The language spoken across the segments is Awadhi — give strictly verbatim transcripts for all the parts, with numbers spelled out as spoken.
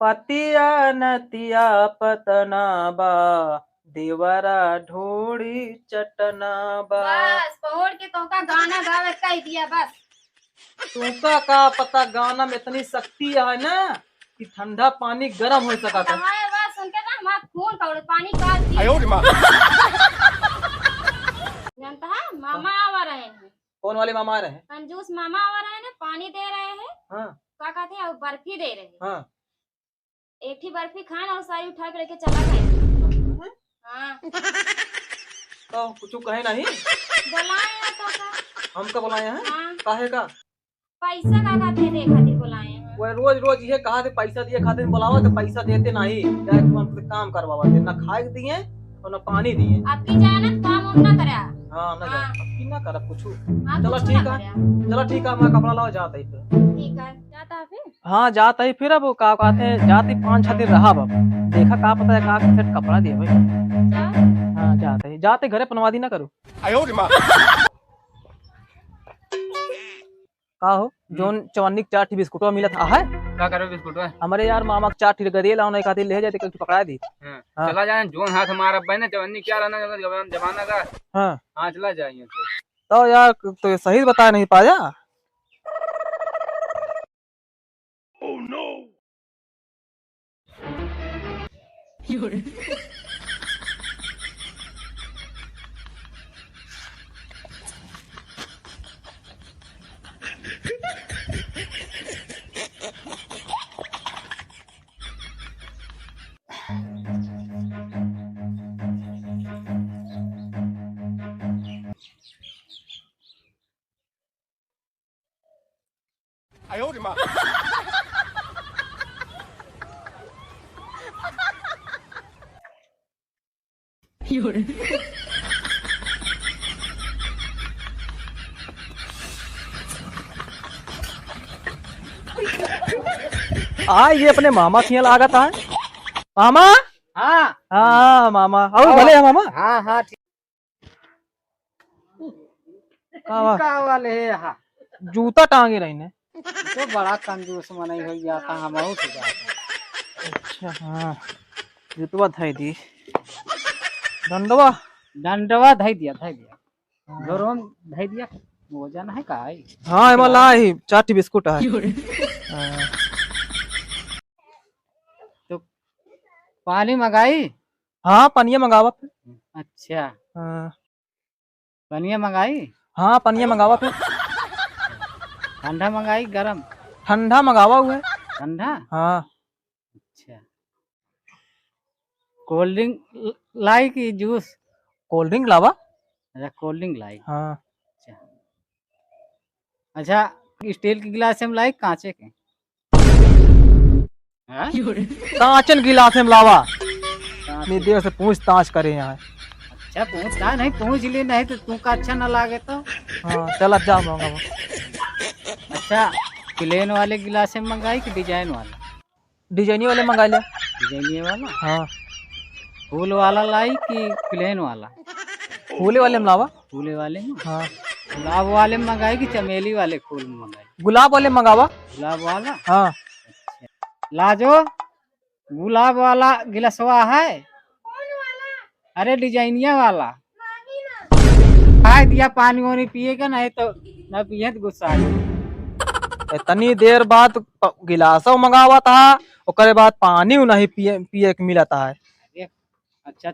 पतिया नतिया पतना बा, देवरा ढोड़ी चटना बा। बस, पहुड़ के तोका गाना गावे कह दिया बस। तोका का पता, गाना में इतनी शक्ति है ना कि ठंडा पानी गरम हो सकता है। हाँ, ये बात सुन के ना हमारा खून का उड़े, पानी का दी। आयो रे माँ। जानता है, मामा आवा रहे हैं। कौन वाले मामा आ रहे हैं? कंजूस मामा आवा रहे हैं, पानी दे रहे हैं। हाँ। का कहते हैं, और बर्फी दे रहे हैं। हाँ। एक ही बर्फी खान और सारी उठा के लेके चला गए। हाँ। तो कुछ कहे नहीं? बुलाए हैं तो का? हमका बुलाए हैं? हाँ। काहे का? पैसा का खातिर दे खातिर बुलाए हैं। वो रोज रोज ये कहा थे पैसा दिए खातिर बुलावा, तो पैसा देते नहीं, जाए तू हमसे काम करवावा थे, ना खाए दिए और ना पानी दिए। अब की जाए ना तो काम उम ना करे। हाँ, ना जाए, हाँ। अब की ना करब कुछ। हाँ, चलो कुछ ठीक ना है, करे। चलो ठीक है, मैं कपड़ा लावा, जाता ही फिर। ठीक है, जाता है फिर। हाँ, जात ही फिर, अब का कहते हैं, जात ही पाँच छह दिन रहब अब। देखा का पता है, का सेट कपड़ा दिए भाई। जा। हाँ, जात ही, जात ही घरे पनवादी ना करू। आयो रे माँ। का हो, हम्म। जोन चवन्नी के चार ठी बिस्कुटवा मिलत है? का करबे बिस्कुटवा? हमरे यार मामा के चार ठी गदे लाओ ना, एक आधी ले जाते, कहीं पकड़ा दी। हाँ। हाँ। चला जाए, जोन हाथ मारा बहने, चवन्नी क्या रहना, जमाना का। हाँ। हाँ, चला जाए यहाँ से। तो यार, तो ये सही बताया नहीं पाया। Oh no! आ, ये अपने मामा के यहाँ लागत है। मामा? हाँ। हाँ, मामा। और और भले है मामा? हाँ, हाँ, ठीक। का बा? का वाले है, हाँ। जूता टांगे रही ने। तो बड़ा कंजूस मनई हो जाता, हम और से ज्यादा। अच्छा, हाँ। जूतवा धई दी। डंडवा? डंडवा धई दिया, धई दिया। हाँ। घरों में धई दिया। वजन है का आई? हाँ, एमा लाई, चार ठी बिस्कुट है। हाँ। तो पानी मंगाई? हाँ, पनिया मंगावा फिर। अच्छा। हाँ। पनिया मंगाई? हाँ, पनिया मंगावा फिर। ठंडा मंगाई, गरम? ठंडा मंगावा हुए। ठंडा? हाँ। अच्छा। कोल्ड ड्रिंक ल-, लाई कि जूस? कोल्ड ड्रिंक लावा। अच्छा, कोल्ड ड्रिंक लाई। हाँ। अच्छा। अच्छा, स्टील के गिलास में लाई, कांचे के? हाँ? कांचन गिलास में लावा। कांच। अपनी देर से पूछताछ करे यहाँ। अच्छा, पूछताछ नहीं, पूछ ली नहीं तो तुमका अच्छा ना लागे तो। हाँ, चला जा मंगावा। अच्छा, प्लेन वाले गिलास में मंगाई कि डिजाइन वाला? डिजाइनी वाले मंगा लिया। डिजाइनी वाला? हाँ। फूल वाला लाई कि प्लेन वाला? फूले वाले में लावा। फूले वाले में? हाँ। गुलाब वाले में मंगाई कि चमेली वाले फूल में मंगाई? गुलाब वाले मंगावा। गुलाब वाला? हाँ। अच्छा। लाजो, गुलाब वाला गिलसवा है? अरे, डिजाइनिया वाला। खाए दिया पानी वानी पिए के, नहीं तो ना पिए तो गुस्सा आ जाए। इतनी देर बाद प-, गिलासो मंगावा था, ओकरे बाद पानी नहीं पिए, पिए के मिलता है। अरे, अच्छा,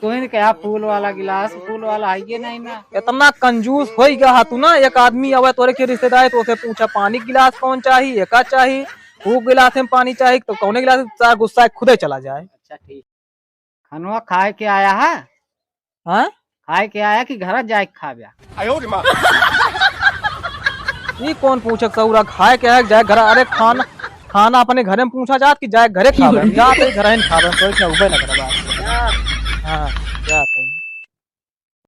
तोहिन कहा फूल वाला गिलास, फूल वाला है ये नहीं ना। इतना कंजूस हो गया है तू ना, एक आदमी आवे तोरे के रिश्तेदार, तो उसे पूछा पानी गिलास कौन चाही, एका चाही, वो गिलास में पानी चाही, तो कौने गिलास में, सारा गुस्सा खुदे चला जाए। अच्छा, ठीक। खनवा खाए के आया है? हाँ? खाए के आया कि घर जाए के खाब्या? आयो रे माँ। ई कौन पूछक सौरा खाए के आया कि जाए घर? अरे खाना, खाना अपने घरे में पूछा जात कि जाए घरे खाबे? जात ही घरे में खाबे, कोई क्या उबे लग रहा बात। हाँ, जात ही।